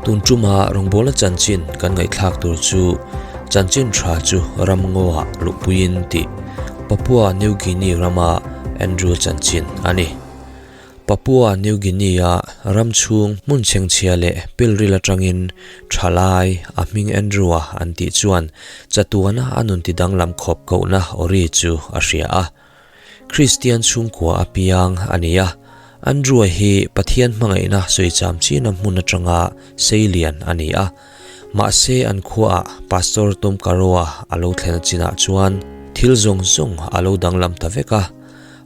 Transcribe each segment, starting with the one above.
Tun tuma rawngbawlna chanchin kan ngaihthlak tur chu chanchin tha chu ramngaw ah luhpuiin tih Papua New Guinea rama Andrew chanchin a ni. Papua New Guinea-a ram chhung hmun chhengchhia leh pilril atangin thalai a hming Andrew-a an tih chuan chatuana a nun tidanglam khawp kohna awri chu a hria a. Kristian chhungkua a piang a ni a, Andrew-a hi Pathian hmangaihna sawicham china hmun atanga seilian a ni a. Mahse an khuaah Pastor Tom Karoa a lo thlen chinah chuan thil zawng zawng a lo danglam ta vek a.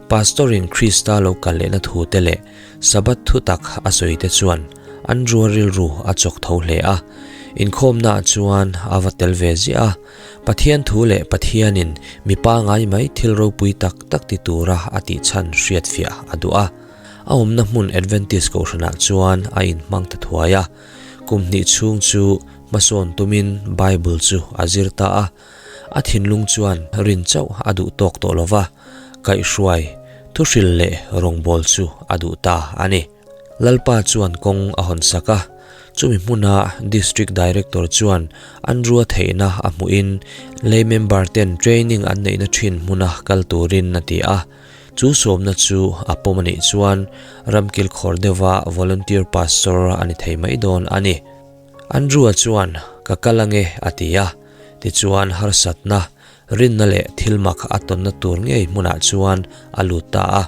Pastor-in Krista lo kal lehna thu te leh Sabbath thu tak a sawi te chuan Andrew-a rilru a chawk tho hle a. Inkhawmnaah chuan a va tel ve ziah a. Pathian thu leh Pathianin mi pangai mai thil ropui tak tak ti tura a tih chhan hriatfiah a duh a. A awmna hmun Adventist kohhranah chuan a inhmang ta thuai a. Kum hnih chhung chu hmasawn tumin Bible chu a zir ta a. A thinlung chuan rin chauh a duh tawk tawh lo va, kaihhruai, thuhril leh rawngbâwl chu a duh ta a ni. Lalpa chuan kawng a hawn sak a, chumi hmuna District Director chuan an rua theihna a hmuhin lei member ten training an neihna thin hmuna kal turin a ti a. Chu sawmna chu a pawm a nih chuan ramkil khawr deuha volunteer pastor a ni thei mai dawn a ni. Andrew-a chuan, Ka kal ange, a ti a. Tichuan harsatna, rinna leh thil mak a tawnna tur ngei hmunah chuan a lut ta a.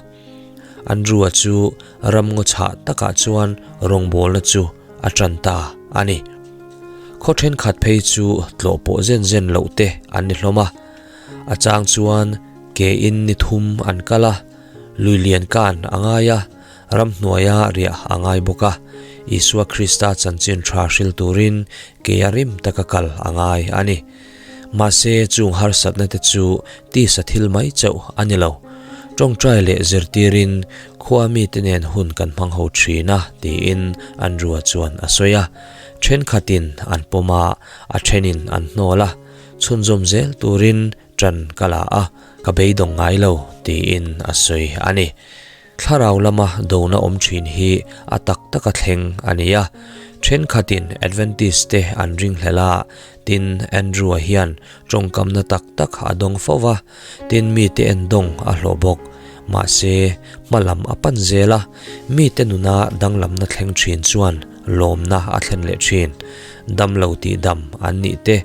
Andrew-a chu ramngaw chhah takah chuan rawngbawlna chu a tan ta a ni. Khaw thenkhat phei chu tlawh pawh zen zen loh te an ni hlawm a. A chang chuan ke in ni thum an kal a, lui lian kan a ngai a, ramhnuaia riah a ngai bawk a. Isua Krista chanchin tha hril turin ke a rim taka kal a ngai a ni. Mahse, chung harsatna te chu tisa thil mai chauh a ni lo. Tawngtai leh zirtirin khua mite nen hun kan hmang ho thin a, tiin Andrew-a chuan a sawi a. Thenkhatin an pawm a, a thenin an hnawl a, chhunzawm zel turin tan ka la a, ka beidawng ngai lo, tiin a sawi a ni. Thlarau lama dona awm thin hi a tak taka thleng a ni a, thenkhatin Adventist te an ringhlel a, tin Andrew-a hian tawngkamna tak tak a dawng fo va, tin mite endawng a hlawh bawk. Mahse, hma lam a pan zel a, mite nuna danglamna thleng thin chuan lawmna a thlen leh thin. Damlo tihdam an nih te,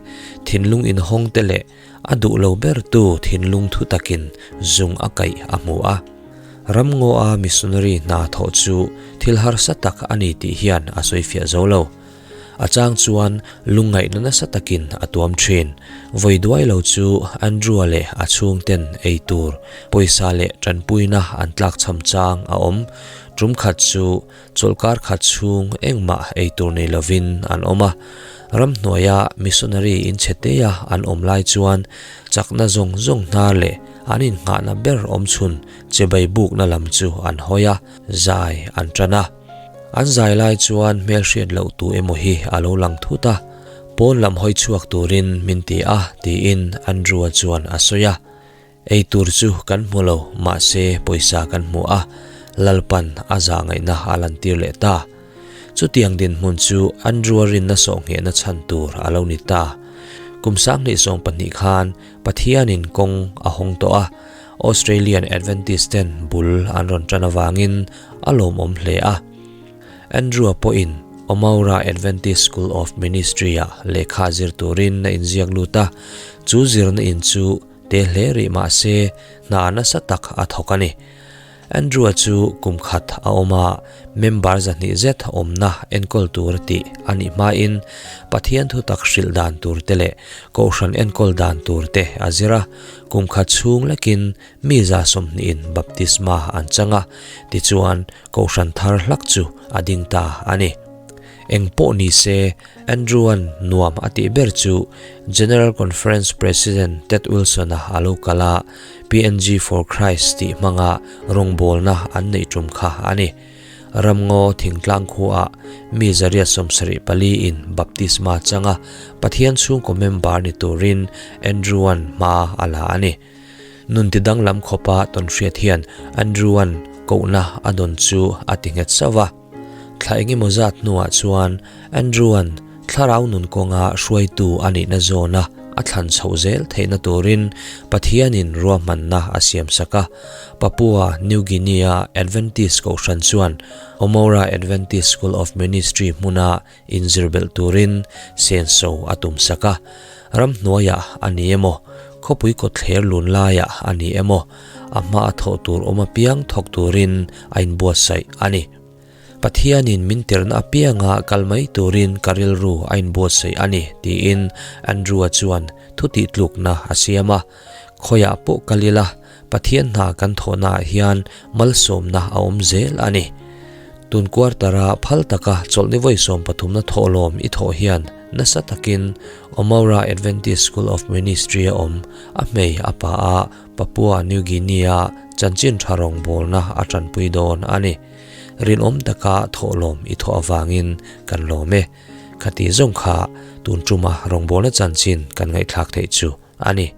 thinlung inhawng te leh A duh lo bertu thinlung thu takin zung a kaih a hmu a. Ramngaw-a missionary hna thawh chu thil harsa tak a ni tih hian a sawifiah zo lo. A chang chuan lungngaihna nasa takin a tuam thin. Vawi duai lo chu Andrew-a leh a chhungten ei tur, pawisa leh tanpuina an tlakchham chang a awm. Tum khat chu Chawlhkar khat chhung engmah ei tur nei lovin an awm a, ramhnuaia missionary inchhe teia an awm lai chuan chakna zawng zawng hnar leh an innghahna ber awm chhun chibai bukna lam chu an hawi a, zai an tan a. An zai lai chuan hmelhriat loh tu emaw hi a lo lang thut a, pawn lam hawi chhuak turin min ti a, tiin Andrew-a chuan a sawi a. Ei tur chu kan hmu lo, mahse pawisa kan hmu a, Lalpan a zah ngaihna a lantir leh ta. Chutiang dinhmun chu Andrew-a rinna sawhnghehna chhan tur a lo ni ta. Kum 2020 khan Pathianin kawng a hawng tawh a, Australian Adventist ten bul an rawn tan avangin a lawmawm hle a. Andrew-a pawhin Omaura Adventist School of Ministry-ah lehkha zir turin a inziak lut a, chu zirna in chu Te hle rih mah se hna nasa tak a thawk a ni. Andrew-a chu kum khat a awm a, member zahnih zet awmna enkawl tur tih a nih hmain Pathian thutak hrilh dan tur te leh Kohhran enkawl dan tur te a zir a, kum khat chhung lekin mi za sawmhnihin baptisma an chang a, tichuan Kohhran thar hlak chu a ding ta a ni. Eng pawh ni se, Andrew-a'n nuam a tih ber chu General Conference President Ted Wilson-a a lo kal a, PNG for Christ tih hmanga rawngbawlna an neih tum kha a ni. Ramngaw thingtlang khuaah mi 174 in baptisma changa Pathian chhungkaw member ni turin Andrew-a'n hma a la a ni. Nun ti danglam khawpa tawnhriat hian Andrew-a'n kohna a dawn chu a ti nghet sauh va. Thla engemaw zat hnuah chuan Andrew-a'n thlarau nun kawnga hruaitu a nihna zawna a thlan chhoh zel theihna turin Pathianin ruahmanna a siamsak a. Papua New Guinea-a Adventist Kohhran chuan Omora Adventist School of Ministry hmuna inzir belh turin senso a tumsak a. Ramhnuaiah a ni emaw, khawpui kawtthler lun laiah a ni emaw, a hma a thawh tur awm apiang thawk turin a inbuatsaih a ni. Pathianin min tirhna apianga kal mai turin ka rilru a inbuatsaih a ni, tiin Andrew-a chuan thu tihtlukna a siam a. Khawiah pawh kal ila, Pathian hna kan thawhnaah hian malsawmna a awm zel a ni. Tun quarter-a phal taka chawlhni vawi sawmpathumna thawhlawm i thawh hian nasa takin Omaura Adventist School of Ministry-a awm a hmei a pa a Papua New Guinea-a chanchin tha rawngbawlna a tanpui dawn a ni. Rinawm taka thawhlawm i thawh avangin kan lawm e. Khati zawng kha tun tuma rawngbawlna chanchin kan ngaihthlak theih chu a ni.